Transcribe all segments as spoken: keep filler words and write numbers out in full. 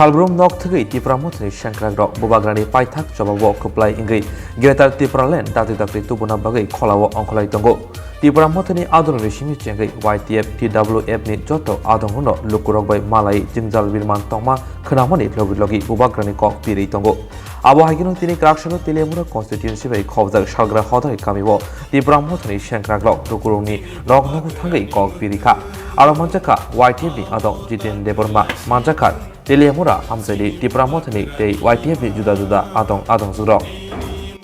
Salbrum nok thwgwi Tipra Mothani sengkrakrok Bubagrani paithak chobao kwplai wngwi Greater Tipraland dakti dakti tubuna bagwi kholao ongkholai tongo. Tipra Mothani adongrokni simi chengwi Y T F, T W F ni joto adongrokno lukurok bai malai jwngjal birman tongma khwnamani logi logi Bubagrani kok birwi tongo. Abo hai kheno tini kwraksano Teliamura constituency bai khobjak Salgra Hodai kamio Tipra Mothani sengkrakrok lukurokni nok nogo thangwi kok birwi kha. Aro manjakha Y T F ni adong Jiten Debbarma, manjakha Teliamura Amchaini, Tipra Mothani tei Y T F ni juda juda adong adongsukrok.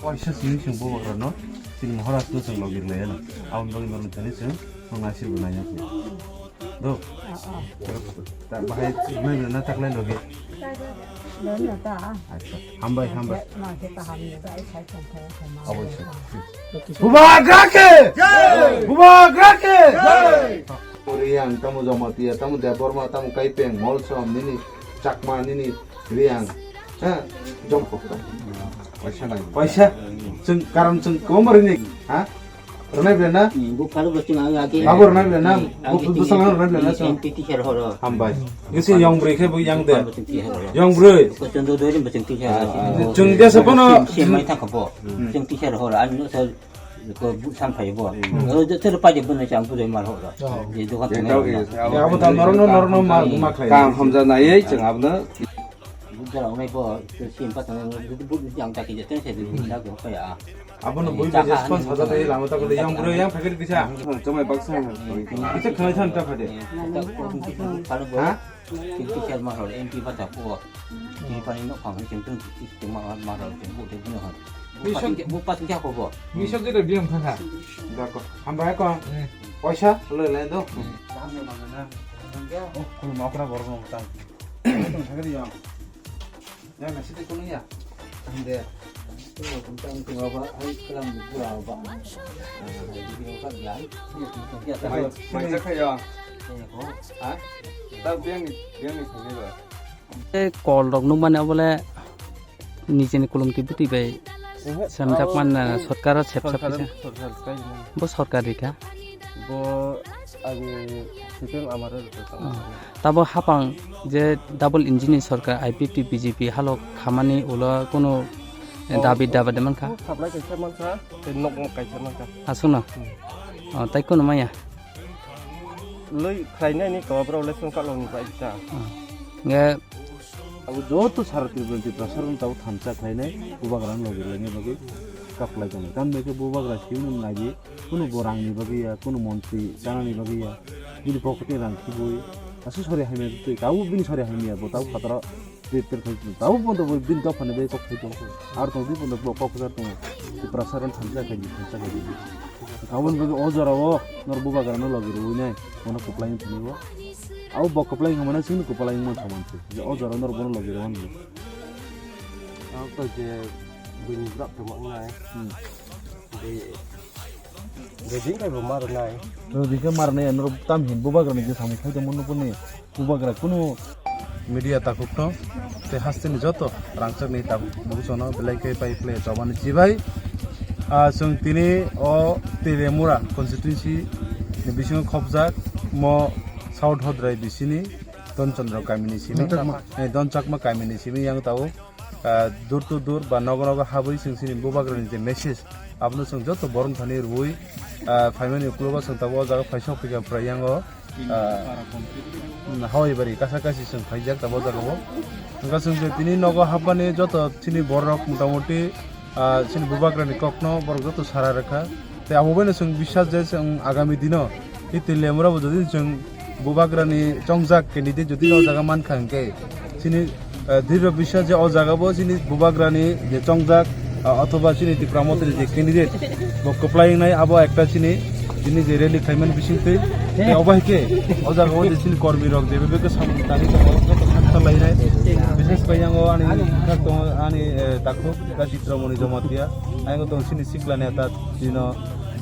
Waisa simi chwng Bubagrano chini Maharaj no chwng logi rwlaiya na. Aboni bagwi norok thani chwng nwng asirbo naiya khe. Do. Ta bahai mai na taklai logi. Acha. Hambai, hambai. Oboisoi. Bubagra khe! Bubagra khe! Riyang, tamo Jamatia, tamo Debbarma, tamo Kaipeng, Molsom, nini Chakma, nini Riyang. Ha? Jom kok ta. Paisa nai. Paisa? Chwng, karon chwng kwbangma rini. Ha? Rwnai ble na? Hmm, bu pharo bo chwng ang age. Abo rwnai ble na? Hmm, bu, age bu sanga rwnai ble na, hmm, chwng? Yang titi ser horo. Hambai. Gisi yang broi khe bu yang de. Yang broi. Ko chwng do do rin bo chwng titi ser horo. Chwng de se bono. Sim mai thang kho bo. Hmm. Chwng titi ser horo. Ani no sal ko bu sam phai bo. Hmm. O de ter pa de bono chang bu de mar horo. Oh. Ye dokan. Ya, abo ta norok no, norok no ma, ma khlai. Kam hamja nai, chwng abono. Buddha rok nai bo, sim pa tang, bu, bu, yang ta ki je, ten se, bu, da ko pa ya. Abono bui bai je spon saja tei lama ta ko yang broi yang packet kisa. Chomai baksa. Kisa khlai than ta phade. Ha? King Fisher ma rol M P ba ta ko. Ni pani no khang king tung king ma ma rol king bu de bu no. Bu pa king bu pa king ko bo. Misok je de biang thang ha. Da ko. Hambai ko. Paisa le le do. Oh, kul ma okra borok no ta. Tong thangri yang. Ya, nasi de kuno ya. Ang de. Tong tong tong aba, ai kelam di pura aba. Di pura ka ya. Ya ta. Mai, mai jakha ya. Ko. Ha? Ta biang ni, biang ni thangni ba. Tei kol rok nukmani obole nijeni kulumti bwtwi bai swnamjak man na, sorkar o sep sep kisa. Bo sorkar rika. Bo ani siteng amaro rika. Tabo hapang je double engine ni sorkar I P F T B J P halok khamani ulo kunu dabi daba de mankha. Sablai kaisa mankha, tei nok kaisa mankha. Aswkno? Tai kunu maya? Loi khlainai ni kobra le song kalong ni bai ta. Nge Abo joto sara Tripura, Tiprasa rok tabuk thansa khlainai, bubagra no logi rwlaina bagwi kaplai tongo. Tamni hwnkhe bubagra simi no nai di, kunu bo rang ni bagwi ya, kunu montri chana ni bagwi ya, bini pocket ni rang khibui, aswk sori hamya twi, tabuk bini sori hamya, bo tabuk phataro trip trip khai tongo. Tabuk pondo bo bini dopha ni bagwi kok khai tongo. Ar tongo bini pondo bo kok kwchar tongo. Tiprasa rok thansa khai di, thansa khai di. Aboni bagwi o jora o nor bubagra no logi rwui nai, bono kwplai wng thani bo. Abo bo kwplai wngmano chwngno kwplai wngmano saman se. Je o jora norok bono logi rwmani. Ang to je buini bwrap tongma wngnai. Hmm. Bui, bui din kaibo ma rwnai. Bui din khe ma rwnai, norok tam hin bubagrani je samung khai tongmano boni bubagra kunu media takhukno tei hasteni joto rangchakni tabuk bukusono belai khe pai phle chobani chibai. Ah, chwng tini o Teliamura constituency ni bisingo khopjak mo South Hodrai bisini Don Chandra kamini simi, Don Chakma. Eh, Don Chakma kamini simi yang tao, ah, door to door ba nogo nogo habwi chwng chini bubagrani je message abono chwng joto borom thani rwui, ah, phaimani uklogo chwng tabuk o jaga phaisok phikha phraiyango, ah, hawai bari kasa kasi chwng phaijak tabuk o jaga o. Hwnkha chwng je tini nogo hapmani joto chini borok motamoti ah, chini bubagrani kokno borok joto sara rwkha. Tei abo baino chwng biswas je chwng agami dino tei Teliamura bo jodi chwng bubagrani chongjak candidate jodi o jaga mankha hwnkhe chini, ah, drirbo biswas je o jaga bo chini bubagrani je chongjak, ah, othoba chini Tipra Mothani je candidate bo kwplai wngnai abo ekta chini Tini je rally khlaimani bisingtwi, tei obo hai khe o jaga o je chini kormi rok je bebak khe samung tangwi tongma rok joto kha kha lainai. Bishes bai yango ani kha tongo ani, eh, takhuk da Chitramoni Jamatia. Ayang tongo chini sikla neta Dino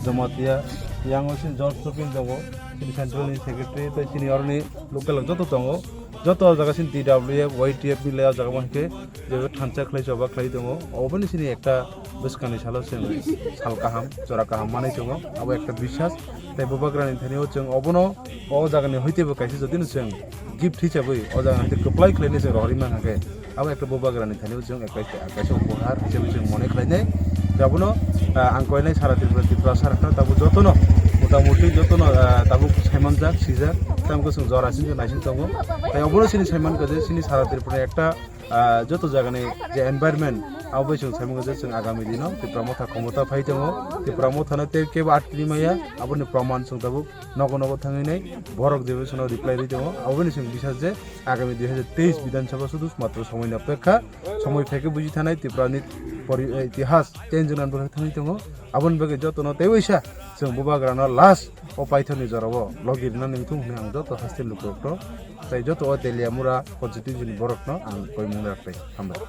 Jamatia. Yang o sini George Topin tongo, sini central ni secretary, tei sini oroni local joto tongo. Joto o jaga sini T W F, Y T F ni le o jaga bo hwnkhe je thansa khlai choba khlai tongo. Oboni sini ekta bwskangni salo chwng sal kaham, jora kaham manwi tongo. Abo ekta biswas. Tei bubagrani thani o chwng obono o jagani hoitebo kaisa jotino chwng gift hisabai o jaga hwnkhe kwplai khlainai chwng rohorwi mankha khe. Abo ekta bubagrani thani o chwng ekta kaisa upohar hisabai chwng mone khlainai. Abono, ah, ang koinai sara Tripura, Tripura sara kha tabuk jotono motamuti jotono, ah, tabuk saimanjak, sijak, tamo khe chwng jora sini naising tongo. Tei obono sini saimankha je sini sara Tripura ekta, ah, joto jagani je environment, abo bai chwng saimankha je chwng agami dino Tripura motha khomota phai tongo, Tripura mothano tei kebo atkri maya, aboni proman chwng tabuk nogo nogo thangwi nai borok je bai chwngno reply rwi tongo, aboni chwng bisas je agami dui hajar teis Bidhan Sabha sudu matro somoi ni opekha, somoi phaikhe buji thanai Tripura ni pori-, eh, itihas change wngna bagwi thangwi tongo, aboni bagwi jotono tei waisa chwng bubagrano last o paithorni jorao logi rwna nangthung hwnwi ang joto haste lukurokno tei joto o Teliamura constituency ni borokno ang koimung rak tei hambai.